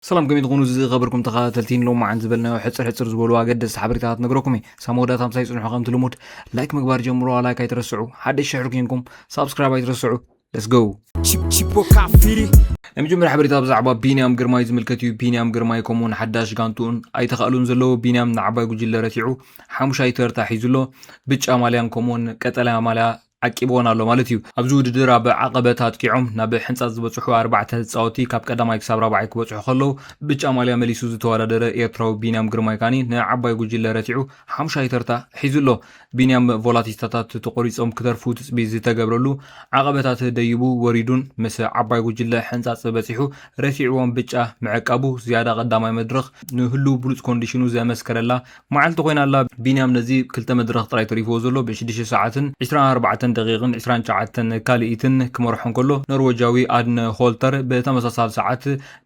ሰላም፣ ከመይ ትኾኑ ዝኸበርኩም ተኸታተልቲ? ንሎማዓንቲ ዝበልናዮ ሕጽር ሕጽር ዝበሉ ኣገደስቲ ሓበሬታታት ነግረኩም እየ። ሳብ መወዳእታ ምሳይ ጽንሑ። ከምቲ ልሙድ ላይክ ምግባር ጀምሩዋ። ላይክ ኣይትረስዑ። ሓደሽ ሽሕር ኮንኩም ሳብስክራይብ ኣይትረስዑ። Let's go። ናይ መጀመርያ ሓበሬታ ብዛዕባ ቢንያም ግርማይ ዝምልከት እዩ። ቢንያም ግርማይ ከምኡውን ሓዳሽ ጋንትኡን ኣይተኻእሉን ዘለዉ። ቢንያም ንዓባይ ጉጅለ ረቲዑ ሓሙሻይ ተርታ ሒዙ ኣሎ። ብጫ ማልያን ከምኡውን ቀጠልያ ማልያ ዓቂብዎን ኣሎ ማለት እዩ። ኣብዚ ውድድር ኣብ ዓቐበት ኣጥቂዖም ናብ ሕንጻጽ ዝበጽሑ ኣርባዕተ ተጻወትቲ ካብ ቀዳማይ ክሳብ ራብዓይ ክበጽሑ ከለዉ፣ ብጫ ማልያ መሊሱ ዝተወዳደረ ኤርትራዊ ቢንያም ግርማይ ካኒ ንዓባይ ጉጅለ ረቲዑ ሓሙሻይ ተርታ ሒዙ ኣሎ። ቢንያም ቮላቲስታታት ተቖሪጾም ክተርፉ ትጽቢት ዝተገብረሉ ዓቐበታት ደይቡ ወሪዱን ምስ ዓባይ ጉጅለ ሕንጻጽ በጺሑ ረቲዕዎም ብጫ ምዕቃቡ ዝያዳ ቀዳማይ መድረኽ ንህሉ ብሉጽ ኮንዲሽኑ ዘመስከረላ መዓልቲ ኮይና ኣላ። ቢንያም ነዚ ክልተ መድረኽ ጥራይ ተሪፍዎ ዘሎ። ብሽዱሽተ ሰዓትን ዕስራን ኣርባዕተን ደቂቕን ዕስራን ትሽዓተን ካልኢትን ክመርሖ እንከሎ፣ ኖርወጃዊ ኣድነ ሆልተር ብተመሳሳሊ ሰዓት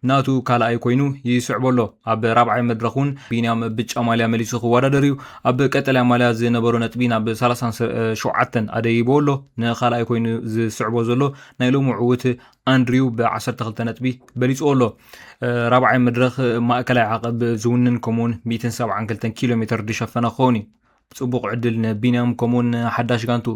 ናቱ ካልኣይ ኮይኑ ይስዕቦ ኣሎ። ኣብ ራብዓይ መድረኽ እውን ቢንያም ብጫ ማልያ መሊሱ ክወዳደር እዩ። ኣብ ቀጠልያ ማልያ ዝነበሮ ነጥቢ ናብ ሰላሳን ሸውዓተን ኣደይቦ ኣሎ። ንኻልኣይ ኮይኑ ዝስዕቦ ዘሎ ናይ ሎሚ ዕውት ኣንድሪው ብ ዓሰርተ ክልተ ነጥቢ በሊጽዎ ኣሎ። እ፣ ራብዓይ መድረኽ ማእከላይ ዓቐብ ዝውንን ከምኡውን ሚእትን ሰብዓን ክልተን ኪሎ ሜትር ዝሸፈነ ክኸውን እዩ። ጽቡቕ ዕድል ንቢንያም ከምኡውን ንሓዳሽ ጋንቱ።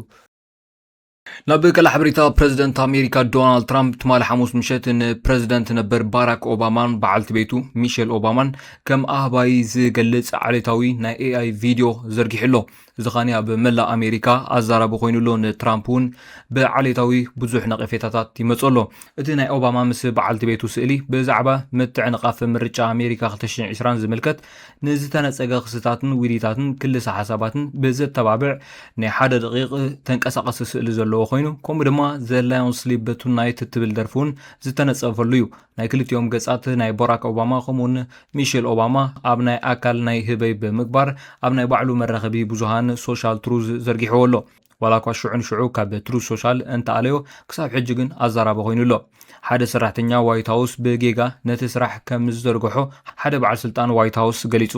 ናብ ካልእ ሓበሬታ፣ ፕረዚደንት ኣሜሪካ ዶናልድ ትራምፕ ትማሊ ሓሙስ ምሸት ንፕረዚደንት ነበር ባራክ ኦባማን በዓልቲ ቤቱ ሚሸል ኦባማን ከም ኣህባይ ዝገልጽ ዓሌታዊ ናይ ኤኣይ ቪድዮ ዘርጊሑ ኣሎ። እዚ ኻኒ ኣብ መላእ ኣሜሪካ ኣዛራቢ ኮይኑ ኣሎ። ንትራምፕ እውን ብዓሌታዊ ብዙሕ ነቐፌታታት ይመጾ ኣሎ። እቲ ናይ ኦባማ ምስ በዓልቲ ቤቱ ስእሊ ብዛዕባ ምትዕንቓፍ ምርጫ ኣሜሪካ ክልተ ሽሕን ዕስራን ዝምልከት ንዝተነጸገ ክስታትን ውዲታትን ክልሰ ሓሳባትን ብዘተባብዕ ናይ ሓደ ደቂቕ ተንቀሳቐሲ ስእሊ ዘለዎ ኮይኑ፣ ከምኡ ድማ ዘ ላዮንስ ስሊፕ ቱናይት እትብል ደርፊ እውን ዝተነጸፈሉ እዩ። ናይ ክልቲኦም ገጻት ናይ ቦራክ ኦባማ ከምኡውን ሚሼል ኦባማ ኣብ ናይ ኣካል ናይ ህበይ ብምግባር ኣብ ናይ ባዕሉ መራኸቢ ብዙሃን ሶሻል ትሩዝ ዘርጊሕዎ ኣሎ። ዋላ እኳ ሽዑ ንሽዑ ካብ ትሩዝ ሶሻል እንተኣለዮ፣ ክሳብ ሕጂ ግን ኣዛራቢ ኮይኑ ኣሎ። ሓደ ሰራሕተኛ ዋይት ሃውስ ብጌጋ ነቲ ስራሕ ከም ዝዘርግሖ ሓደ በዓል ስልጣን ዋይት ሃውስ ገሊጹ።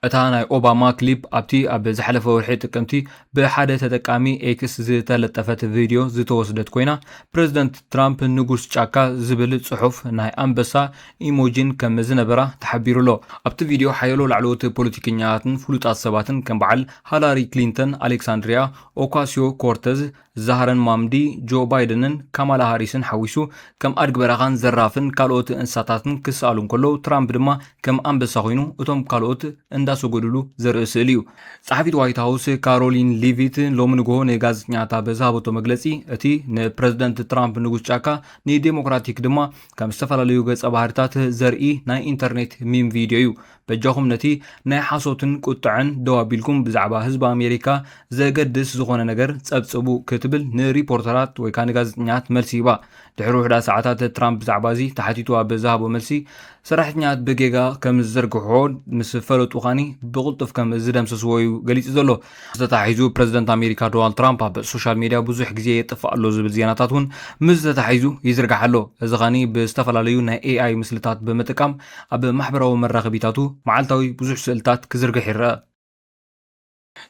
እታ ናይ ኦባማ ክሊፕ ኣብቲ ኣብ ዝሓለፈ ወርሒ ጥቅምቲ ብሓደ ተጠቃሚ ኤክስ ዝተለጠፈት ቪድዮ ዝተወስደት ኮይና፣ ፕረዚደንት ትራምፕ ንጉስ ጫካ ዝብል ጽሑፍ ናይ ኣንበሳ ኢሞጂን ከም ዝነበራ ተሓቢሩ ኣሎ። ኣብቲ ቪድዮ ሓያሎ ላዕለዎት ፖለቲከኛታትን ፍሉጣት ሰባትን ከም በዓል ሃላሪ ክሊንተን፣ ኣሌክሳንድሪያ ኦካሲዮ ኮርተዝ፣ ዛህራን ማምዲ፣ ጆ ባይደንን ካማላ ሃሪስን ሓዊሱ ከም ኣድጊ በረኻን ዘራፍን ካልኦት እንስሳታትን ክሰኣሉ እንከለዉ፣ ትራምፕ ድማ ከም ኣንበሳ ኮይኑ እቶም ካልኦት እንዳሰገዱሉ ዘርኢ ስእሊ እዩ። ጸሓፊት ዋይት ሃውስ ካሮሊን ሊቪት ሎሚ ንግሆ ንጋዜጠኛታት ኣብ ዝሃበቶ መግለጺ፣ እቲ ንፕረዚደንት ትራምፕ ንጉስ ጫካ፣ ንዴሞክራቲክ ድማ ከም ዝተፈላለዩ ገጸ ባህርታት ዘርኢ ናይ ኢንተርኔት ሚም ቪድዮ እዩ። በጃኹም ነቲ ናይ ሓሶትን ቁጥዐን ደው ኣቢልኩም ብዛዕባ ህዝቢ ኣሜሪካ ዘገድስ ዝኾነ ነገር ጸብጽቡ ክትብል ንሪፖርተራት ወይ ከዓ ንጋዜጠኛታት መልሲ ሂባ። ድሕሪ ውሑዳት ሰዓታት ትራምፕ ብዛዕባ እዚ ተሓቲቱ ኣብ ዝሃቦ መልሲ፣ ሰራሕተኛታት ብጌጋ ከም ዝዘርግሕዎ ምስ ፈለጡ ኻኒ ብቕልጡፍ ከም ዝደምስስዎ እዩ ገሊጹ ዘሎ። ዝተታሒዙ ፕረዚደንት ኣሜሪካ ዶናልድ ትራምፕ ኣብ ሶሻል ሜድያ ብዙሕ ግዜ የጥፍእ ኣሎ ዝብል ዜናታት እውን ምስ ዝተታሒዙ ይዝርጋሕ ኣሎ። እዚ ኻኒ ብዝተፈላለዩ ናይ ኤኣይ ምስልታት ብምጥቃም ኣብ ማሕበራዊ መራኸቢታቱ መዓልታዊ ብዙሕ ስእልታት ክዝርግሕ ይረአ።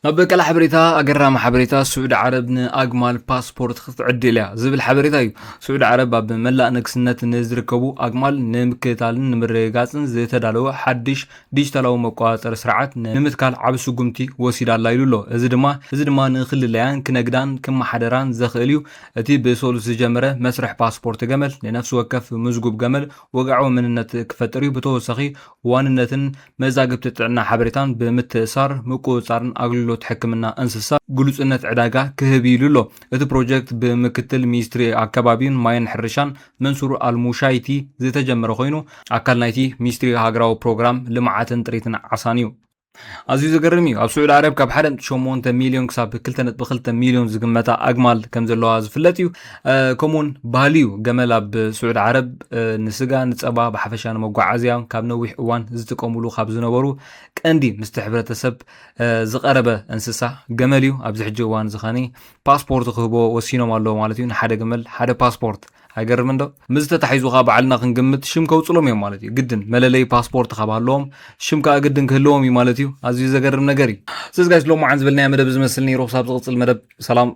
ናብ ካልእ ሓበሬታ፣ ኣገራሚ ሓበሬታ፣ ስዑዲ ዓረብ ንኣግማል ፓስፖርት ክትዕድል እያ ዝብል ሓበሬታ እዩ። ስዑዲ ዓረብ ኣብ መላእ ንግስነት ንዝርከቡ ኣግማል ንምክትታልን ንምርግጋጽን ዝተዳለወ ሓድሽ ዲጂታላዊ መቆጻጸሪ ስርዓት ንምትካል ዓቢ ስጉምቲ ወሲዳ ኣላ ኢሉ ኣሎ። እዚ ድማ፣ እዚ ድማ ንክልለያን ክነግዳን ክመሓደራን ዘኽእል እዩ። እቲ ብሰሉስ ዝጀመረ መስርሕ ፓስፖርት ገመል ንነፍሲ ወከፍ ምዝጉብ ገመል ወግዓዊ መንነት ክፈጥር እዩ። ብተወሳኺ ዋንነትን መዛግብቲ ጥዕና ሓበሬታን ብምትእሳር ምቁጽጻርን ኣገልግሎት ሕክምና እንስሳ ግሉጽነት ዕዳጋ ክህብ ኢሉ ኣሎ። እቲ ፕሮጀክት ብምክትል ሚኒስትሪ ኣከባቢን ማይን ሕርሻን መንሱር ኣልሙሻይቲ ዝተጀመረ ኮይኑ፣ ኣካል ናይቲ ሚኒስትሪ ሃገራዊ ፕሮግራም ልምዓትን ጥሪትን ዓሳን እዩ። ኣዝዩ ዘገርም እዩ። ኣብ ስዑዲ ዓረብ ካብ ሓደ ነጥቢ ሸሞንተ ሚልዮን ክሳብ ክልተ ነጥቢ ክልተ ሚልዮን ዝግመታ ኣግማል ከም ዘለዋ ዝፍለጥ እዩ። እ፣ ከምኡውን ባህሊ እዩ። ገመል ኣብ ስዑዲ ዓረብ፣ እ፣ ንስጋ፣ ንጸባ፣ ብሓፈሻ ንመጓዓዝያ ካብ ነዊሕ እዋን ዝጥቀሙሉ ካብ ዝነበሩ ቀንዲ ምስቲ ሕብረተሰብ፣ እ፣ ዝቐረበ እንስሳ ገመል እዩ። ኣብዚ ሕጂ እዋን እዚ ኻኒ ፓስፖርት ክህቦ ወሲኖም ኣለዉ ማለት እዩ። ንሓደ ገመል ሓደ ፓስፖርት። ኣይገርምን ዶ? ምስ ተታሒዙ ኸዓ ባዕልና ክንግምት ሽም ከውጽሎም እዮም ማለት እዩ። ግድን መለለይ ፓስፖርት ካብ ሃለዎም ሽም ከኣ ግድን ክህልዎም እዩ ማለት እዩ። ኣዝዩ ዘገርም ነገር እዩ። ስለዚ ጋይስ፣ ሎማዓንቲ ዝበልናዮ መደብ ዝመስል ነይሩ። ክሳብ ዝቕጽል መደብ ሰላም።